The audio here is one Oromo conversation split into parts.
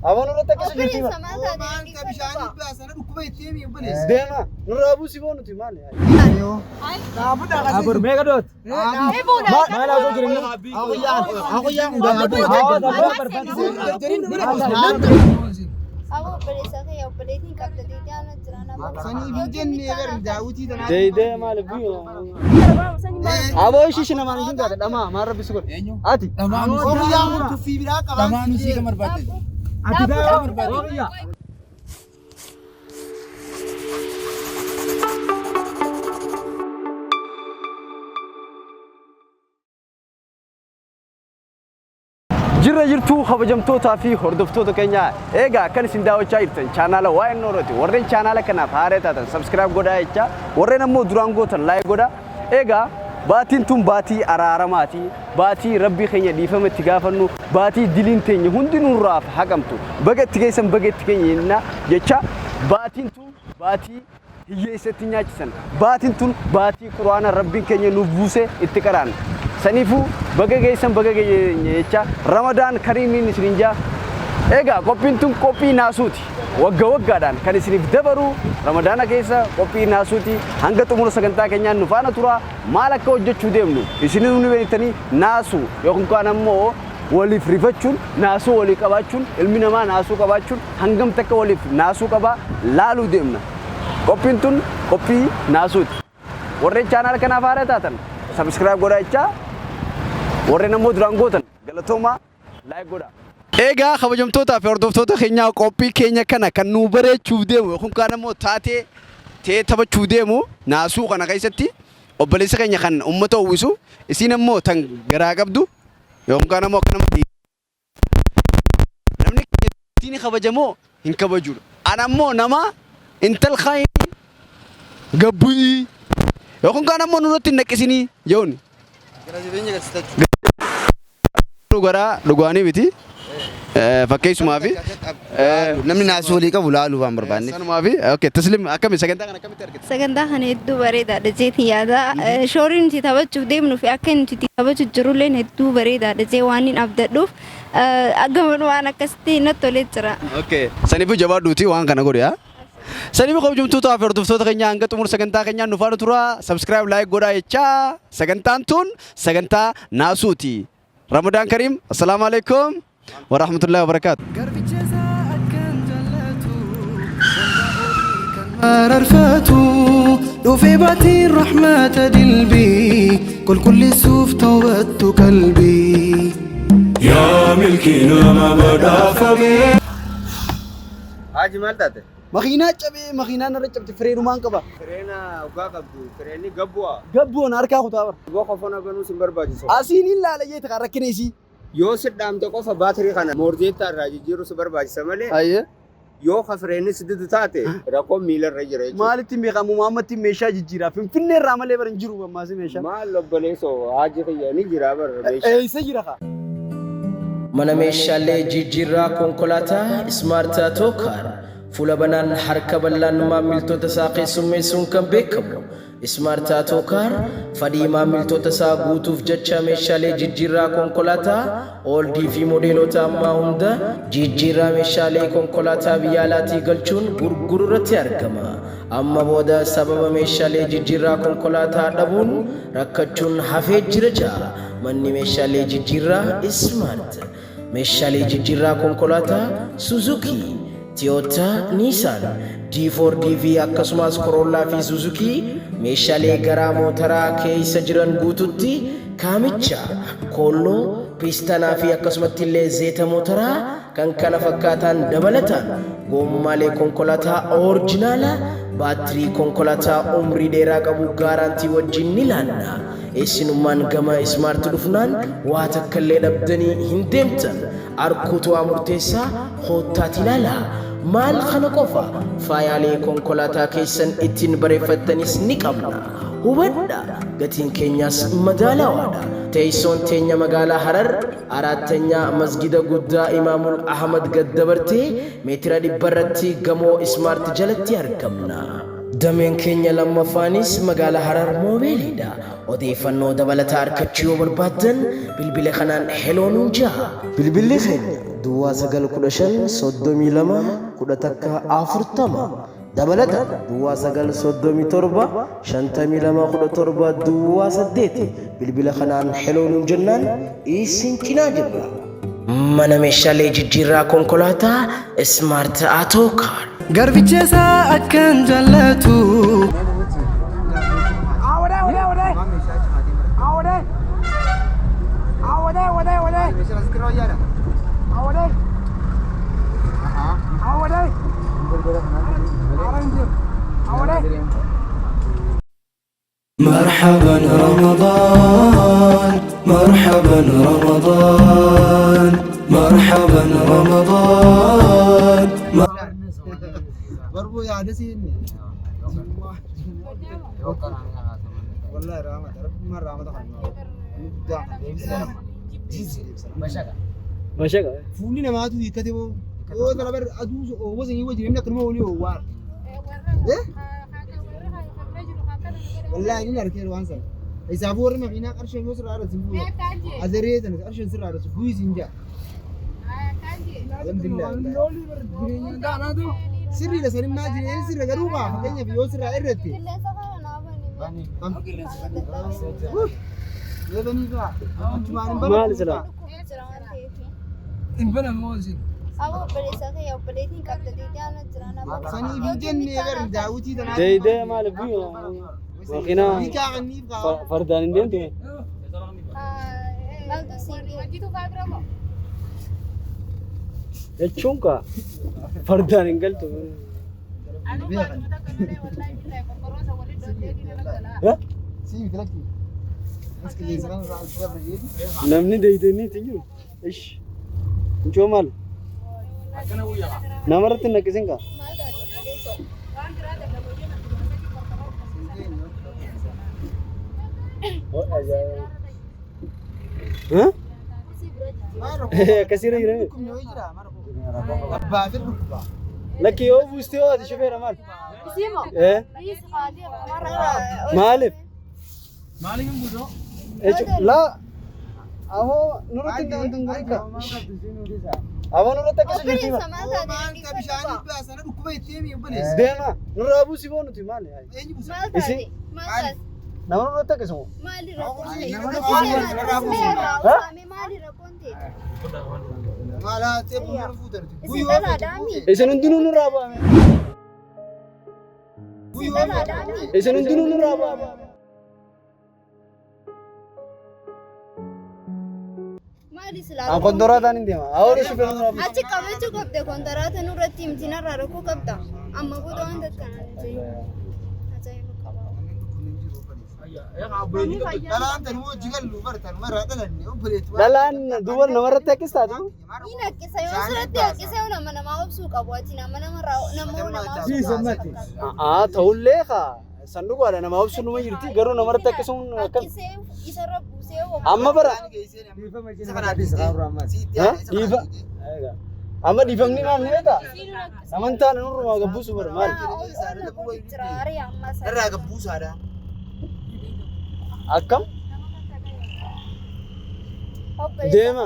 Aboo nurratti akkasii jirti bara. Obboleessa maal taate dhaggeeffadhu. Deema nurraa buusii boo nuti maali? Abur meeqa doot? Maal haasoo jiru? Aboo obboleessa kee obboleettiin qabda deetee ala jira nama. Deedee maali bu'u? Aboo ishii shi namaan isin taate dhamaa maal rabbi si godhe? Ati. Ati daa. Jirra jirtuu kabajamtootaa fi hordoftoota keenya egaa kan isin daawwachaa jirtan chaanaala waa'ee Noorooti. Warreen chaanaala kanaaf haaraa taatan subscribe godhaa jecha warreen ammoo duraan gootan like godhaa. Egaa baatiin tun baatii araaramaati. Baatii rabbii keenya dhiifama itti gaafannu baatii diliin teenya hundi nurraaf haqamtu. Baga itti geessan baga itti keenya jenna jecha baatiin tun baatii hiyyeessa itti nyaachisan. Baatiin tun baatii quraana rabbiin keenya nuuf buuse itti qaraan. Saniifuu baga geessan baga geenye jecha Ramadaan kariimiin isiniin jaa. Egaa qophiin tun qophii naasuuti. Wagga waggaadhaan kan isiniif dabaru Ramadaana keessa qophii naasuuti. Hanga xumura sagantaa keenyaan nu faana tura. Maal akka hojjechuu deemnu isinuu ni beektanii naasuu yookiin kaan ammoo waliif rifachuun naasuu walii qabaachuun ilmi namaa naasuu qabaachuun hangam takka waliif naasuu qabaa laaluu deemna. Qophiin tun qophii naasuuti. Warreen chaanaala kanaaf haaraa taatan subscribe godhaa jechaa warreen ammoo duraan gootan galatoomaa like godhaa. Egaa kabajamtootaa fi hordoftoota keenyaa qophii keenya kana kan nu bareechuuf deemu yookiin kaan ammoo taatee ta'ee taphachuuf deemu naasuu kana keessatti obboleessa keenya kan uummata uwwisu isiin ammoo tan garaa qabdu yookiin kaan ammoo akka nama namni keenya ni kabajamoo hin kabajuudha. Ana ammoo nama intal khayni gabbu'ii yookiin kaan ammoo nurratti hin naqqisinii jechuun. Garaa dhugaanii miti. Fakkeessumaa fi Namni naasuu walii qabu laaluu waan barbaanne. sanumaa fi okay taslim akkami sagantaa kana akkamitti argite? Sagantaa kana hedduu bareedaadha jeetiin yaada. Shoorii nuti taphachuuf deemnuu fi akka nuti itti taphachuu jirulleen hedduu bareedaadha jee waan hin abdadhuuf gaman waan akkasitti natti tolee jira. Okay saniifuu jabaadhuuti waan kana godhi haa. Saniifuu kabajamtootaa fi hordoftoota keenya hanga xumura sagantaa keenyaan nu faana tura. Subscribe like godhaa jechaa sagantaan tun sagantaa naasuuti. Ramadaan Kariim. Assalaamu alaikum wa rahmatullahi wa barakaatu. Mararfatu dhufee baatiin rahmata dilbii qulqulleessuuf tawbattu qalbii. Yaa milkii nama badhaafame. Haaji maal taate? Makiinaa cabee makiinaan irra cabte fireenumaan qaba. Fireena dhugaa qabdu fireenni gabbu'a. Gabbuun harkaa kutaa bara. Yoo qofona banuus hin barbaachisu. Asiin hin laala jeeti kan rakkina isii. Yoo si dhaamte qofa baatirii kana moorjeettaa irraa jijjiiruu si barbaachisa malee Ayyee. yoo ka fireenni si didu taate rakkoon miila irra jira jechuudha. Maalitti beekamu Muhammad meeshaa jijjiiraa Finfinnee irraa malee bara hin jiru ammaas meeshaa. Maal obboleessoo haaji kiyya ni jira bara meeshaa. Eessa jira kaa? Mana meeshaalee jijjiirraa konkolaataa Ismaart Atookaar fuula banaan harka bal'aan maamiltoota isaa keessummeessuun kan beekamu Ismaart Atookaar fadhii maamiltoota isaa guutuuf jecha meeshaalee jijjiirraa konkolaataa ooldii fi modeelota ammaa hunda jijjiirraa meeshaalee konkolaataa biyya alaatii galchuun gurguru irratti argama. Amma booda sababa meeshaalee jijjiirraa konkolaataa dhabuun rakkachuun hafee jira ja'a. Manni meeshaalee jijjiirraa Ismaart. Meeshaalee jijjiirraa konkolaataa Suzuki, Toyota, Nissan, D4D fi akkasumas Corolla fi Suzuki meeshaalee garaa mootaraa keessa jiran guututti kaamicha, koolloo, piistanaa fi akkasumatti illee zeeta mootaraa kan kana fakkaatan dabalataan goommaalee konkolaataa oorjinaala baatirii konkolaataa umrii dheeraa qabu gaaraantii wajjin ni laanna. Isinummaan gama Ismaart dhufnaan waa takka illee dhabdanii hin deemtan. Arkuutu waa murteessaa koottaati ilaalaa. Maal kana qofa faayaalee konkolaataa keessan ittiin bareeffattanis ni qabna. Hubadha gatiin keenyaas madaalawaadha. Teessoon teenya magaalaa Harar araattanyaa masgida guddaa Imaamul Ahmad gad dabartee meetira 100 irratti gamoo Ismaart jalatti argamna. Dameen keenya lammaffaanis magaalaa Harar Moobeeliidha. Odeeffannoo dabalataa argachuu yoo barbaaddan bilbila kanaan heloo nuun jaha. Bilbilli keenya Duwwaa 9 15 32 11 40 Dabalataan Duwwaa 9 37 52 17 duwwaa 8 bilbila kanaan heloo nuun jennaan isin cinaa jirra. Mana meeshaalee jijjiirraa konkolaataa Smart Auto Car. Garbicha isaa akkan jaallatu. مرحبا رمضان مرحبا رمضان مرحبا رمضان. Barbuu yaada siinne. Wallahi rahmata rabbummaan rahmata kan guddaa kan deebisa. Bashaqa. Fuulli namaatu hiikkate boo. Yoo tana bar aduu oowwa sanii wajjin namni akkanuma olii oowwaa. Wallahi ni arkeera waan sana. Isaafuu warri makiinaa qarshiin yoo sirraa argatu fuudha. Azaree sana qarshiin sirraa argatu bu'ii siin jaa. Alhamdulillah. Sirriidha sanimmaa jireenya sirra garuu kaa fakkeenyaaf yoo sirraa irratti. Maali silaa? Saniif hin jenne bar daawwitii tanaa. Deedee maali bu'u? Makiinaa Hiikaa kanniif kaa. fardaan hin deemtu. Jechuun kaa fardaan hin galtu. Sii miti lakki. As qilleensa kana irraa as dabra jeeti. Namni deeydeeniiti jiru. Ish. Mucoo maal? Namarratti hin naqqisin kaa. Akkasiirra jira. Dhukkubni wayii jira mara abbaa fi dhukkuba. Lakki yoo buustee yoo ati shufeera maal? Eh? Maaliif? Laa aboo nurratti hin ta'an ka. Aboo nurratti akkasii jirti bara. Maal ka bishaanii baasana dhukkuba itti himi obboleessa. Deema nurraa buusii boo nuti maali? Eenyu buusa? Isi nama nurratti akkasuma. Maal haa ta'e bu'uura fuutan. Guyyoo Isin hundinuu nurraa bu'ame. Guyyoo Isin hundinuu nurraa bu'ame. An kontoraataan hin deema. Awwaala shufeera nurraa buusi. Achi qabachuu qabde kontaraata nurratti himtinarraa rakkoo qabda. Amma booda wanta akkanaa nuti ajaa'iba qaba. Dhalaan tanuma hojii gallu bara tanuma irraa dhalanne obboleetti. Dhalaan duuba namarratti akkis taatu. Ni naqqisa yoo sirratti haqqisa yoo nama namaa obsuu qabu ati nama namarraa nama namaa obsuu qabu. Aa ta'ullee kaa sanduuqaadha nama obsu numa jirti garuu namarratti akkasuun akkam. Haqqisee isarra buusee Amma bara dhiifa amma dhiifamni maal ni beektaa? Amantaan nurrumaa gabbuusu bara maal? Irraa gabbuusaadha. Akkam? Deema.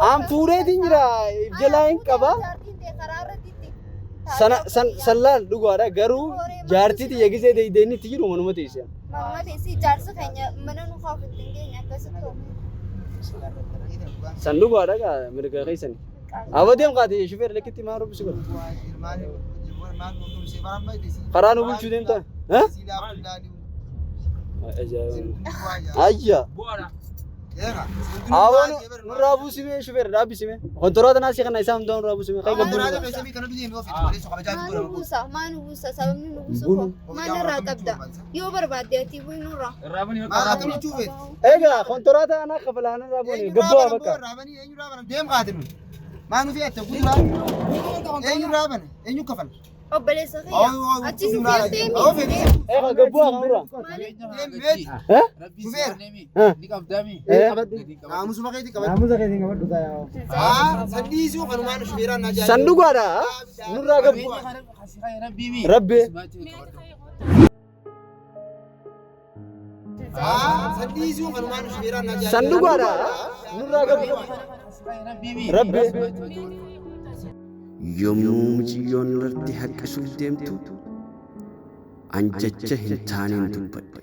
An fuudheetiin jira jalaa hin qaba. Sana san sallaal dhugaadha garuu jaartii xiyya gisee deeydeenni itti jiru manuma teesse. Mamma teessii jaarsa keenya mana nu kaafutti hin geenye akkasitti. San dhugaadha gaa mirga keessani. Aboo deem kaate shufeera lakkitti maa rubbisi godha. Karaa nu bulchuu deemta. Ayya. Aboo nurraa buusime shufeera dhaabbisime. Kontoraataa naasii kana isaa hundaa nurraa buusime. Kai gabbuu. Maa nu buusa maa nu buusa sababni nu buusu koo maal irraa qabda yoo barbaadde ati bu'i nurraa. Egaa kontoraataa anaa kafalaan irraa buune gabbaa bakka. Deem qaatinu. Maa nu fe'atte guuturaa. Eenyu raabana? Eenyu kafala? Obboleessa kiyya. Achi si seentee miti. Egaa gabbuu hafuura. Deem beeti. Eh? Shufeera. Ni qabdaami. Naamusuma keetii qabadhu. Naamusa keetiin qabadhu taa'aa. Haa saddiisuu kanumaan shufeeraan na San dhugaadha. Nurraa gabbuu. Rabbi. Haa saddiisuu kanumaan shufeeraan na San dhugaadha. Nurraa gabbuu. Rabbi. Yommuu mucayyoon irratti haqqisuuf deemtu an jecha hin taaneen dubbadhe.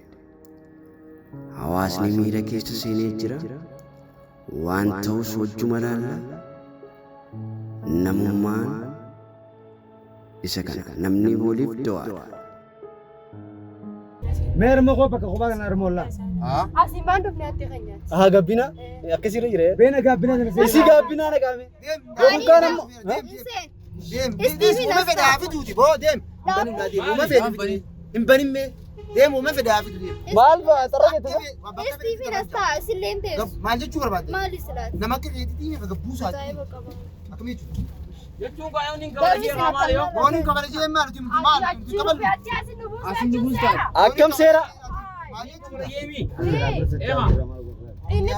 Hawaasni miira keessa seenee jira. Waan ta'us wajjuma laalla. Namummaan isa kana namni waliif du'aadha. Mee harma koo bakka kophaa kana harma ollaa. Asiin maan dhufne atti keenyaatti. Haa gabbina. Akkasirra jira. Beena gaabbina sana Isii gaabbinaa naqaame. Yookaan kaan ammoo. Deem deem. Uuma fedhaa fiduuti boo deem. Uuma fedhaa fiduuti. Hin banimmee. Deem uuma fedhaa fidu deem. Maal fa'a xarra jette? Istiifiin as ta'a isilleen teessu. Maal jechuu barbaadde? Maali silaati? Nama akka keetiitiin akka gabbuu isaati. Ajaa'iba qaba. Akkam jechuudha? Jechuun baay'oon hin kabaje maal yoo? Boon hin kabaje maal nuti maal nuti kabalu. Akkam seera. Maal jechuudha? Eema. Inni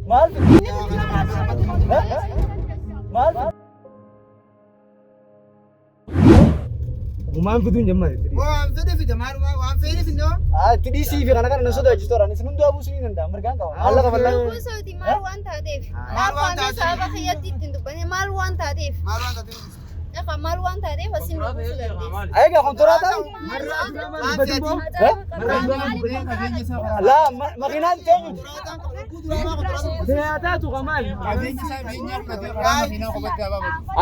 Maal? Maal? Uumaan fiduun jemmaa. Waan fedhe fida maal waan fedhe fidne hoo? Ati dhiisii fi kana kana na sodaachistu dha. Isin hundaa buusuu ni danda'a. Mirgaan qaba. Maallaqa bal'aa. Buusooti maal waan taateef? Maal waan taateef? Sababa kiyyatti ittiin dubbanne maal waan taateef? Maal waan taateef? Egaa maal waan taateef asiin nu buusuu dandeessa. Egaa kontoraataa? Laa makiinaan teenyuti. Seeyaataatu qamaal.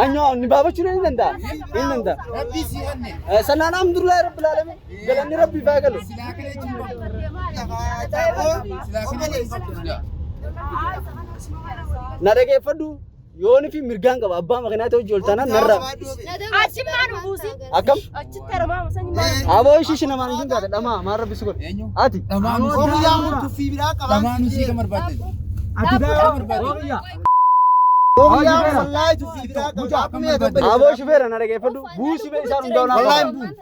Anyoo ni baabachuu ni danda'a. Ni danda'a. Sanaan alhamdulillah rabbil alamin. Galanni rabbii faa galu. Na dhageeffadhu yooni fi mirgaan qaba abbaa makiinaa ta'e hojii ol taanaan narraa. Achi maal buusi? Akkam? Achitti harmaa sanyi maal? Aboo ishii shi namaan hin taate dhamaa maal rabbi si godhe. Ati. Tuffii biraa qabaan. Ati daa. Wallaahi tuffii biraa qabaan. Aboo shufeera na dhageeffadhu buusi bee isaan hundaa'u naa Wallaahi qaba. hin buunu.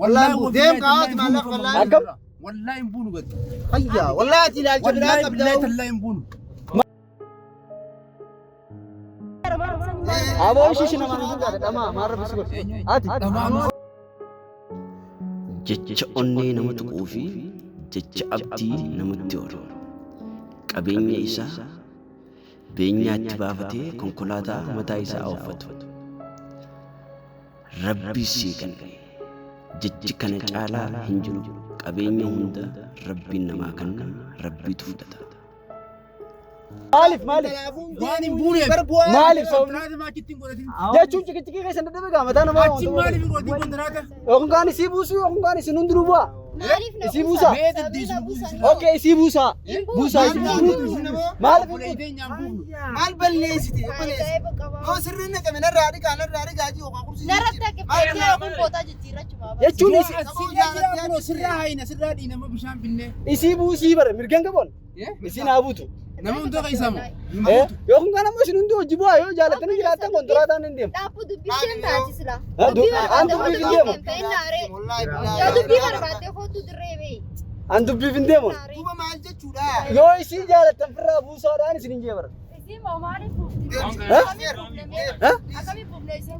Wallaahi hin buunu. Deem kaa'aati maallaqa wallaahi. Akkam? Wallaahi hin buunu gadi. Fayyaa wallaahi ati ilaalcha biraa Wallaahi qabda. billaahi tallaahi hin buunu. Aboo ishii shi namaan hin taate dhamaa maal rabbi si godhe. Ati. Jecha onnee nama tuquu fi jecha abdii namatti horu. Qabeenya isaa beenyaatti baafatee konkolaataa mataa isaa ooffatu. Rabbi sii kenne. Jechi kana caalaa hin jiru. Qabeenya hunda rabbiin namaa kenna, rabbiitu fudhata. Maaliif maaliif? Waan hin buuneef. Maaliif sababni? Kontiraata achitti hin godhatin. Jechuun ciqiciqii keessa dadhabe gaa mataa namaa Achi maaliif hin godhatin kontiraata? Yookaan kaan isii buusuu yookaan kaan isin hundinuu bu'a. Maaliif na Isii buusaa? Mee deddeebisu buusu. Okay isii buusaa. Buusaa isii buusaa. Maaliif hin buusu? Obboleettiin nyaan buufnu. Maal balleessite? Obboleessi. Ajaa'iba qaba. Yoo sirriin naqame narraa dhiqaa narraa dhiqaa jiru yookaan qubsiisee. Narratti akka feetee yookiin bootaa jijjiirrachuu baaba. Jechuun isii Sirraa jira kunoo sirraa hayna sirraa dhiinama bishaan binnee. isii buusii bara mirgaan qaboon. Isiin haa buutu. Nama hunda keessaa moo? Yookaan kaan ammoo isin hundi hojii bu'aa yoo jaalatanii jiraattan kontiraataan hin deemu. Dhaabbu dubbiseen taati sila. An dubbiif hin deemu. Yoo dubbii barbaadde kootu dirree beeyi. An dubbiif hin deemu. Duuba maal jechuudha? Yoo isii jaalattan firraa buusaadhaan isin hin jee bara. Isii moo maaliif buufti? Akkamiin buufne isin?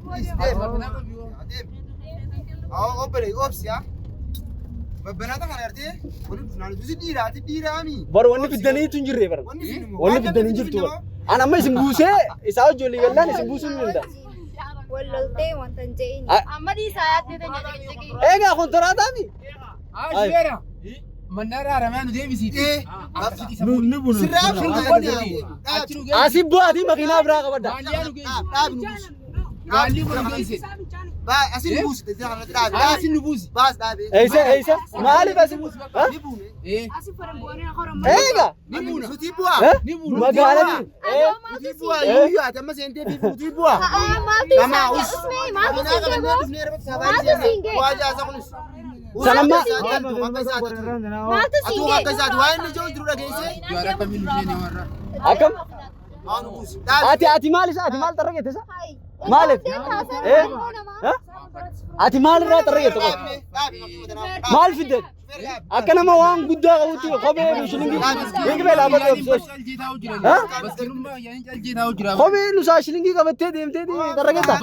Obbolee obsi haa. Babbanaata kana gartee waliin dhufnaan nuti dhiiraati dhiiraami. Bara wanni fiddaniitu hin jirre bara. Wanni fidnu Wanni fiddanii hin jirtu bara. An amma isin buusee isaa hojii olii gallaan isin buusuu ni danda'a. Walloltee wanta hin je'in. Amma dhiisaa yaaddee tanya ciqiciqii. Egaa kontiraataami. Ashbeera. Mannaara haramaa nu deebisiiti. Ni bunu. Sirraa Achi nu geesse. Asii bu'aatii makiinaa biraa qabadda. Maaliyaa nu geesse. Dhaabi nu buusi. Gaalli kun nu geesse. Asin nu buusi. Dhaabi. Asin nu buusi. Baas dhaabi. Eessa eessa maaliif asii buusu? Ni buune. Egaa Ni buuna. Nuti bu'aa. Ni buuna. magaalatti. Nuti bu'aa yuuyyuu ati amma seentee fi nuti bu'aa. Maaltu Namaa isaan us. usmee maaltu Makiinaa siin qabannee geeboo? dhufnee irratti Maaltu siin gee? Waa jaasa kunis. Sanamma. Akka isaati. Maaltu siin Atuu gee? akka isaati waa inni jiru jiru dhageessee. Jaara akkamiin nu seene warra. Akkam? Waa nu buusi. Ati ati maal isa ati maal xarra geette isa? Maaliif? Eh? Ati maalirraa xarra jette qofa? Maal fidde? Akka nama waan guddaa qabutti kophee shilingii hiikmee laafatti obsos. Kophee nusaa shilingii qabattee deemtee xarra jetta?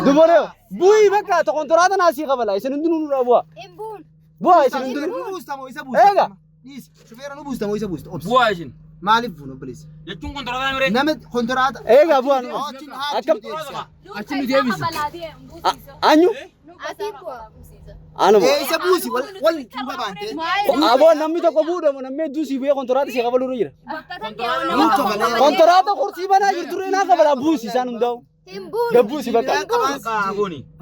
Dubaree bu'ii bakka kontoraata naasii qabala isin hundinuu nurraa bu'a. Bu'a isin hundinuu. Eega. Shufeera nu buusta moo isa buusta? Obsi. Bu'aa isin. Maaliif buuna obboleessa? Jechuun kontoraataa miree. Nama kontoraata. Eega bu'a. Akkam? Achi nu deebisi. Anyu? Anuma. Ee isa buusi wal wal duuba baante. Aboo namni tokko bu'uudhamu namni hedduu sii bu'ee kontoraata sii kafaluurra jira. Kontoraata kursii banaa jirturee naa kafalaa buusi isaan hundaa'u. Gabbuusi bakka.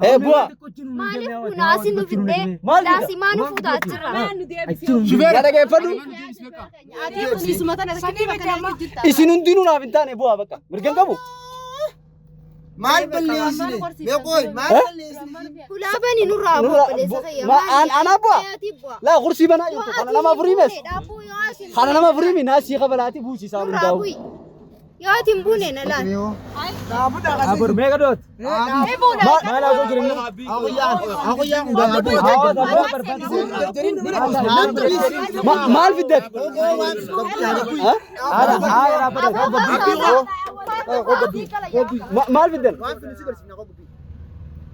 Ee bu'a. Maaliif kun asii nu fiddee? Maal fidda? Laasii maa nu fuuta achirra? Na dhageeffadhu. Isin hundinuu naaf hin taane bu'a bakka. Mirga hin qabu. Maal balleessine? Mee qooyi maal balleessine? Kulaabani nurraa Nurraa obboleessa kiyya. Anaa bu'a. Laa kursii banaa jirtu kana nama afurii mees. Kana nama afurii mi naa sii kafalaati buusi isaan Nurraa hundaa'u. bu'i. Yoo ati hin buune na laal. Abur meeqa doot? Maal haasoo jiru inni? Maal fiddat? Maal fiddan?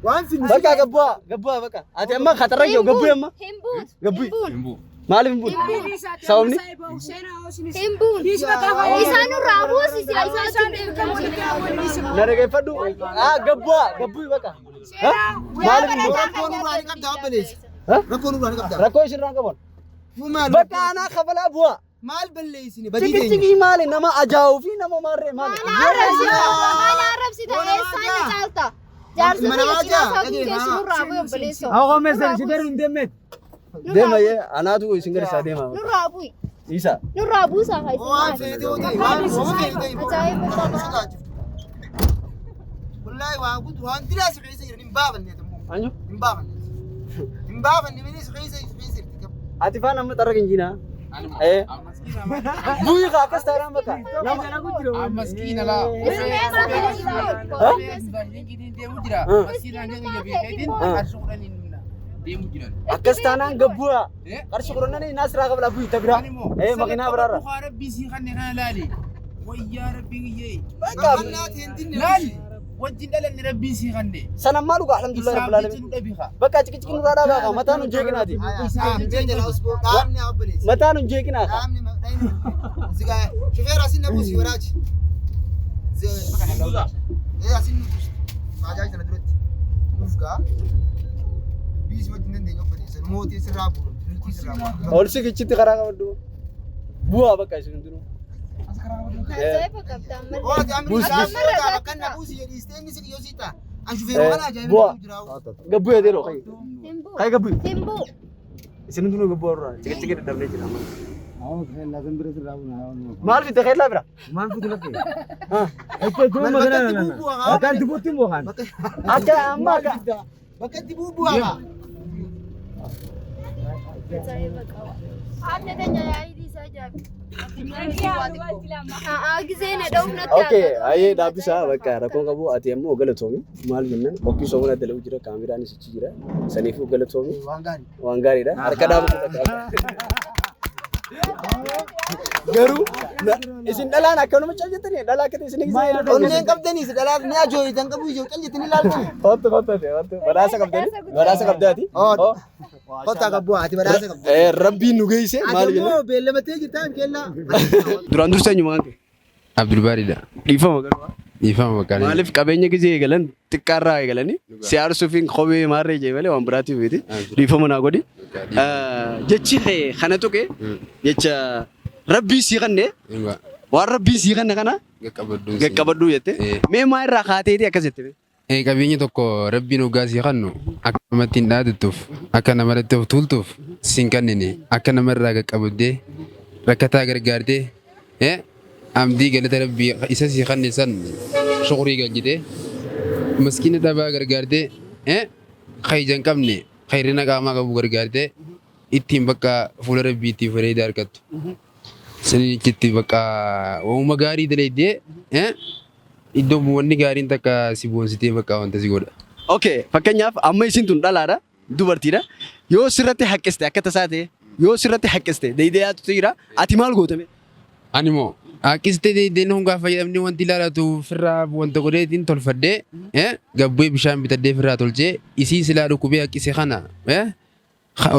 Bakka gabbu'aa gabbu'aa bakka. Ati amma katarra jiru gabbu'e amma. Hin buutu. Gabbu'e. Maaliif hin buune? Sababni? Hin buune. Isaan nurraa buusisi. Isaan Na dhageeffadhu. Gabbu'aa gabbu'e bakka. Maaliif hin buune? Rakkoo nurraa ni qabda obboleessa. Rakkoo nurraa ni qabda. Rakkoo isin irraan qaban. Bakka anaa kafalaa bu'aa. Maal balleessine? Badii teenya. Ciqicciqii maali nama ajaa'uu fi nama maarree maali? Maal arrabsita? Eessaan na caalta? Jaarsa kiyya cinaa isaatiin keessu nurraa bu'i obboleessa. Awwa meeshaan shufeerri hin deemneet. Deema yee anaatu isin gadi isaa deema. Nurraa bu'i. Isa. Nurraa buusaa haa Waan feete yoo ta'e waan feete ta'e. Ajaa'iba. Wallaahi waan guutuu waan diraa si keessa jiran hin baafanne immoo. Anyu? Hin baafanne. Hin baafanne malee si keessa si keessa jirti. Ati faan amma xarra kinjiinaa? Eh. Bu'ii kaa akkas taanaan bakka. Nama. Maskiina laa. Akkas taanaan gabbu'aa. Qarshii kudhannanii naas irraa qabla bu'ii ta biraa. Eh makiinaa biraarra. Bakka Laal wajjin dhalanne rabbiin sii kanne. Sana maal dhugaa alhamdulillah rabbil alamin. Bakka ciqiciqi nurraa dhaabaa kaa mataan hin jeeqinaati. Dhaabni obboleessa. Mataan hin jeeqinaa kaa. Dhaabni shufeera asin na buusi waraaji. Ee asin nu buusi. Baajaaji sana duratti. Nuuf gaa. Biisi wajjin dandeenya obboleessa. Mootii sirraa bu'u. Nuti sirraa bu'u. Ol siqichitti karaa qabadhu. Bu'aa bakka isin hundinuu. Ajaa'iba qabda amma. Ooti amri Buusi, isaa buusi. bakka na buusi jedhiistee inni si yoo siita. An shufeera kana ajaa'iba Bu'aa. jira. Gabbuu yaadee kayi. Hin bu'u. Kayi gabbuu. Hin bu'u. Isin hundinuu gabbuu warra ciqiciqi dadhabnee jira amma. Maal fidde keellaa bira? Maal fidu lakkee? Bakka itti buutti immoo kan. Akka amma akka. Bakka itti bu'u haa. Ajaa'iba qaba. Haadha keenya yaa'ii isaa ajaa'iba. Gisee na dha'uuf natti Okay, ayyee dhaabbisaa bakka rakkoon qabu ati ammoo galatoomi maal jennaan qophii soomana dalagu jira kaameraanis achi jira saniifuu galatoomi Waan gaarii. waan gaariidha harka dhaabu garuu isin dhalaan akkanuma cal jettanii dhalaa akka ta'e isin eegsisaa Onneen qabdanii dhalaaf ni ajooyitan qabu ijoo cal jettanii ilaaltu. Kottu kottu kottu badhaasa qabdanii badhaasa qabdaati. Kottaa qabbu ati badhaasa qabdu. Rabbiin nu geesse Ati maal jenna? immoo beellamatee jirtaa hin kellaa. Duraan dursa eenyu maqaan kee? Abdulbaariidha. Dhiifama garuu. Dhiifama bakka. Maaliif qabeenya gisee eegalan xiqqaarraa eegalanii si aarsuufiin kophee maarree jee malee waan biraatiif miti. Dhiifama naa godhi. Jechi kee kana tuqe jecha rabbii sii kanne waan rabbii sii kanne kana qaqqabadhu jette. Mee maa irraa kaateeti akkas jette? Qabeenya tokko rabbiin hoggaa sii kannu akka namatti hin dhaadattuuf akka namarratti of tuultuuf siin kannine akka namarraa qaqqabaddee rakkataa gargaartee amdii galata rabbii isa sii kanne san shukurii galchitee maskiina dhabaa gargaartee khayja hin qabne khayrina qaamaa qabu gargaartee ittiin bakka fuula rabbii ittiin bareedaa argattu. Saniin achitti bakka waanuma gaarii dalaydee Iddoo wanni gaariin takka si boonsitee bakka wanta si godha. Okay, fakkeenyaaf amma isin tun dhalaadha, dubartiidha. Yoo sirratti haqqiste akka tasaa ta'e, yoo sirratti haqqiste deeydee yaatu jira, ati maal gootame? Ani moo haqqistee deeydeen hungaa fayyadamni wanti ilaalatu firraa wanta godheetiin tolfadhee gabbu'ee bishaan bitadhee firraa tolchee isii silaa dhukkubee haqqise kana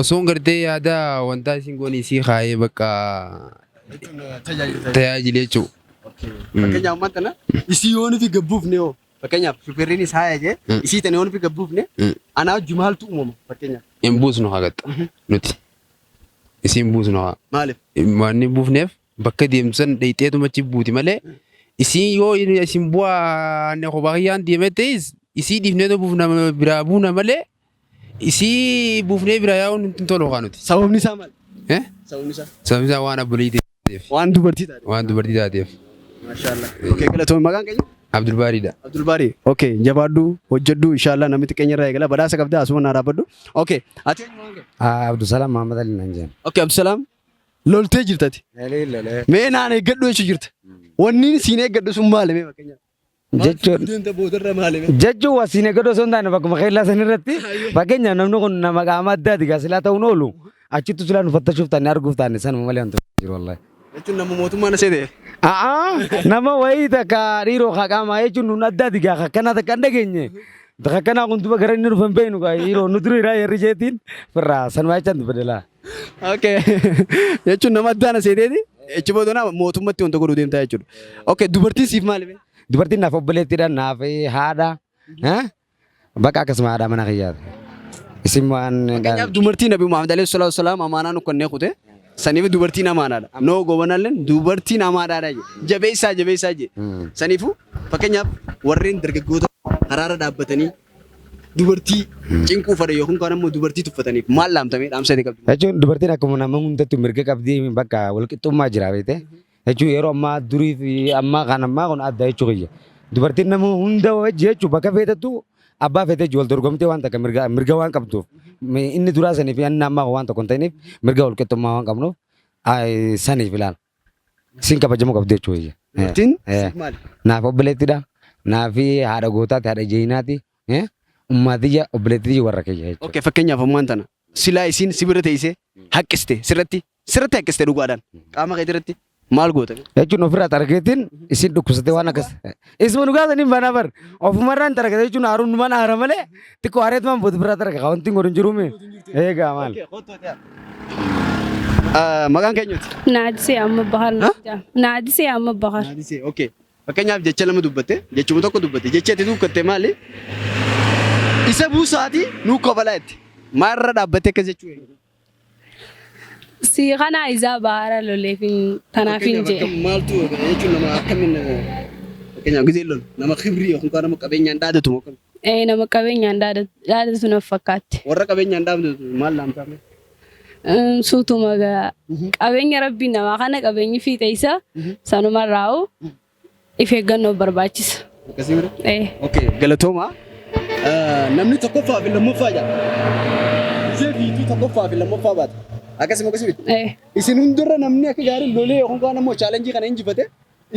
osoon gartee yaada wantaa isin goone isii kaayee bakka tajaajile jechuudha. Fakkeenyaaf ammaan tana isii yoo nuti gabbuufne hoo fakkeenyaaf shufeerriin isaa jee isii tana yoo nuti gabbuufne anaa wajji maaltu uumama fakkeenyaaf? Hin buusnu hagaxa nuti. Isiin buusnu haa. Maaliif? Waan hin buufneef bakka deemtu san dhayxeetuma achi buuti malee isiin yoo isin bu'aa kophaa kiyyaan deemee ta'es isii dhiifneetuma buufna biraa buuna malee isii buufnee biraa yaa'uun hin tolu haa nuti. Sababni isaa maali? Eh? Sababni isaa? Sababni isaa waan abbolii taateef. Waan dubartii taateef. Waan dubartii taateef. Maashaallah. Okay, galatoomii maqaan keenya? Abdulbaariidha. Abdulbaarii. Okay, jabaadhu, hojjedhu, inshallah namni xiqqeenya irraa eegala. Badhaasa qabda asuma naa dhaabbadhu. Okay, ati eenyu maqaan kee? Abdusalaam Muhammad Ali naan jedhama. Okay, Abdusalaam loltee jirtati. Mee naan eeggadhu jechuu jirta. Wanni siin eeggadhu sun maali mee fakkeenyaaf? Jechuun Deemta boodarra maali mee? Jechuun wasiin eeggadhu osoo hin taane bakkuma keellaa san irratti fakkeenyaaf namni kun nama qaama addaati gaa silaa ta'uun oolu achittu silaa nu fattashuuf taane arguuf taane sanuma malee wanti jiru wallahi. Jechuun nama mootummaa na seete. A'aa nama wayii takka dhiiroo haa qaamaa jechuun nun addaati gaa akkanaa takka hin dhageenye. Akkanaa kun duba gara inni dhufe hin beeknu gaa dhiiroo nu dura irraa yerri jeetiin firraa sanumaa jechaan dubbadhe laa. Okay. Jechuun nama addaa na seeteeti. Achi booda nama mootummatti wanta godhuu deemtaa jechuudha. Okay, dubartiin siif maali mee? Dubartiin naaf obboleettiidha naaf haadha. Bakka akkasuma haadha mana kiyyaati. Isin waan Fakkeenyaaf dubartii Nabi Muhammad alayhi salaatu wasalaam amaanaa nu kennee kute. Saniif dubartiin amaanaadha. Noo gobanalleen dubartiin amaanaadha jedhe. Jabeessaa jabeessaa jedhe. Saniifuu fakkeenyaaf warreen dargaggoota karaarra dhaabbatanii dubartii cinquu fedhan yookiin kaan ammoo dubartii tuffataniif maal dhaamtamee dhaamsa itti qabdu? Jechuun dubartiin akkuma nama hundattuu mirga qabdi bakka walqixxummaa jira beekte. Jechuun yeroo ammaa durii fi ammaa kan ammaa kun adda jechuu kiyya. Dubartiin nama hunda wajji jechuun bakka feetettu abbaa feetee wal dorgomtee waan takka mirga mirga waan qabduuf inni duraa sanii fi inni ammaa kun waan tokko hin ta'iniif mirga walqixxummaa waan qabnuuf saniif ilaala. Isin kabajamuu qabdu jechuu kiyya. Dubartiin siif maali? Naaf obboleettidha. Naaf haadha gootaati haadha jeyinaati. Ummaatiyya obboleettiyya warra kiyya jechuudha. Okay, fakkeenyaaf ammaan tana silaa isiin si bira teessee haqqiste sirratti sirratti haqqiste dhugaadhaan qaama keetii irratti maal goota? Jechuun ofirraa xarageetiin isin dhukkubsatee waan akkas. Isuma dhugaa saniin banaa bar. Ofumarraan xaragate jechuun haaruun numaan haara malee xiqqoo haareetumaan booda ofirraa xaraga. Wanti hin godhu hin jiruumi. Eegaa maal. Maqaan keenyuti? Naadisee amma bahar. Naadisee amma bahar. Naadisee, okay. Fakkeenyaaf jecha lama dubbatte, jechuma tokko dubbatte, jechi ati dubbatte maali? Isa buusaati nuu kofalaa jette. Maalirra dhaabbattee akkas jechuu eegalte? Si kana isaa bahara loleef tanaaf hin Fakkeenyaaf jee. akkam maaltu jechuun nama akkamiin fakkeenyaaf gizee lolu nama kibrii yookaan nama qabeenyaan dhaadatu moo akkami? Ee nama qabeenyaan dhaadatu na fakkaatti. Warra qabeenyaan dhaadatu maal laamtaa? Suutuma gaa qabeenya rabbiin namaa kana qabeenyi fiixa isaa sanumarraa'u if eeggannoo barbaachisa. Akkasii mire? Ee. Okay, galatooma. Namni tokkoffaa fi lammaffaa jedha. Ishee fiituu tokkoffaa fi lammaffaa baate. Akkasuma akkasii miti. Ee. Isin hundarra namni akka gaarii lolee yookaan kaan ammoo chaalenjii kana injifate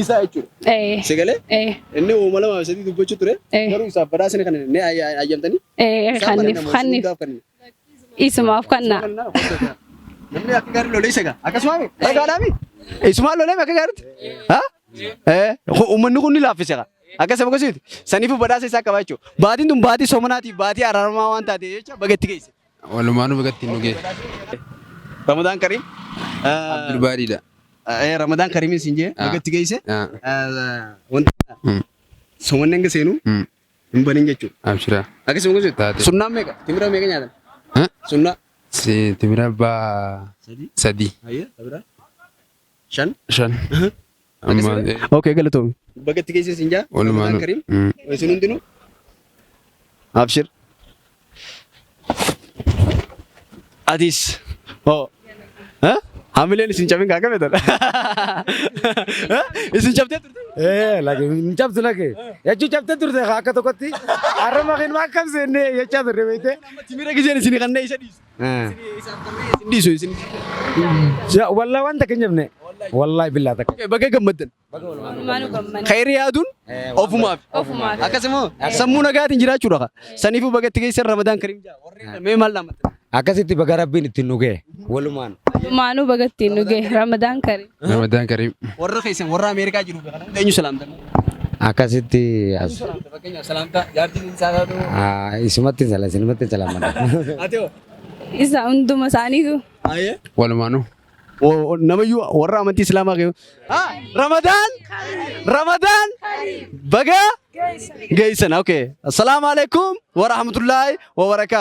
isaa jechuudha. Ee. Si galee? Ee. Inni uuma lamaa fi sadii dubbachuu ture. Ee. Garuu isaaf badhaasni kana ni ayyamtanii. Ee. Isaan Kanniif badhaasa kanniif hundaaf kennina. isumaaf kanna. Namni akka gaarii lolee isa gaa. Akkasuma mi? Ragaadhaa mi? Isumaan lolee mi akka gaariitti? Ha? Eh, uummanni kun ni laaffise gaa. Akkasuma akkasitti. Saniifuu badhaasa isaa qaba jechuudha. Baatiin tun baatii soomanaatiif baatii araaramaa waan taate jecha baga itti geesse. Walumaanuu baga ittiin nu geesse. Ramadaan Kariim. Abdulbaariidha. Ramadaan Kariimiin siin jee baga itti geesse. Wanta soomanni hanga seenu hin banin jechuudha. Abshira. Akkasuma akkasitti. Taate. Sunnaan meeqa? Timira meeqa nyaatan? Sunnaa. Timira abbaa sadii. Hayyee, sabira. Shan. Shan. Amma Okay, galatoomi. Baga itti geesse siin jaa. Walumaanuu. Ramadaan Kariim. Isin hundinuu. Abshir. Atis. Hoo. Ha? Hamileen isin cabin kaa qabetan. Isin cabtee turte? Ee lake hin cabsu lake. Jechuu cabtee turte akka tokkotti. Har'a makiin akkam seennee jechaa turre beekte. Timira giseen isin kannee isa dhiisu. Isin dhiisu isin. Wallaa waan takka hin jabne. Wallaahi billaa takka. Baga gammaddan. Walumaanuu gammanne. Khayrii yaaduun ofumaaf. Ofumaaf. Akkasumas sammuu nagaatiin jiraachuudha. Saniifuu baga itti geessan Ramadaan Kariim jaa. Warreen mee maal dhaammattan? Akkasitti baga rabbiin ittiin nu ga'e walumaan. Walumaanuu baga ittiin nu ga'e Ramadaan Kariim. Ramadaan Kariim. Warra keessan warra Ameerikaa jiru kana hunda eenyu salaamtan? Akkasitti as. Fakkeenyaaf salaamtaa jaartiin isaa taatu. Isumatti sala isinumatti salaammadha. Ati hoo? Isa hunduma isaaniitu. Ayyee. Walumaanuu. Namayyuu warra amantii Islaamaa keessa. Ramadaan! Ramadaan! Baga geessan. Okay. Assalaamu alaikum wa rahmatullahi wa barakaatuh.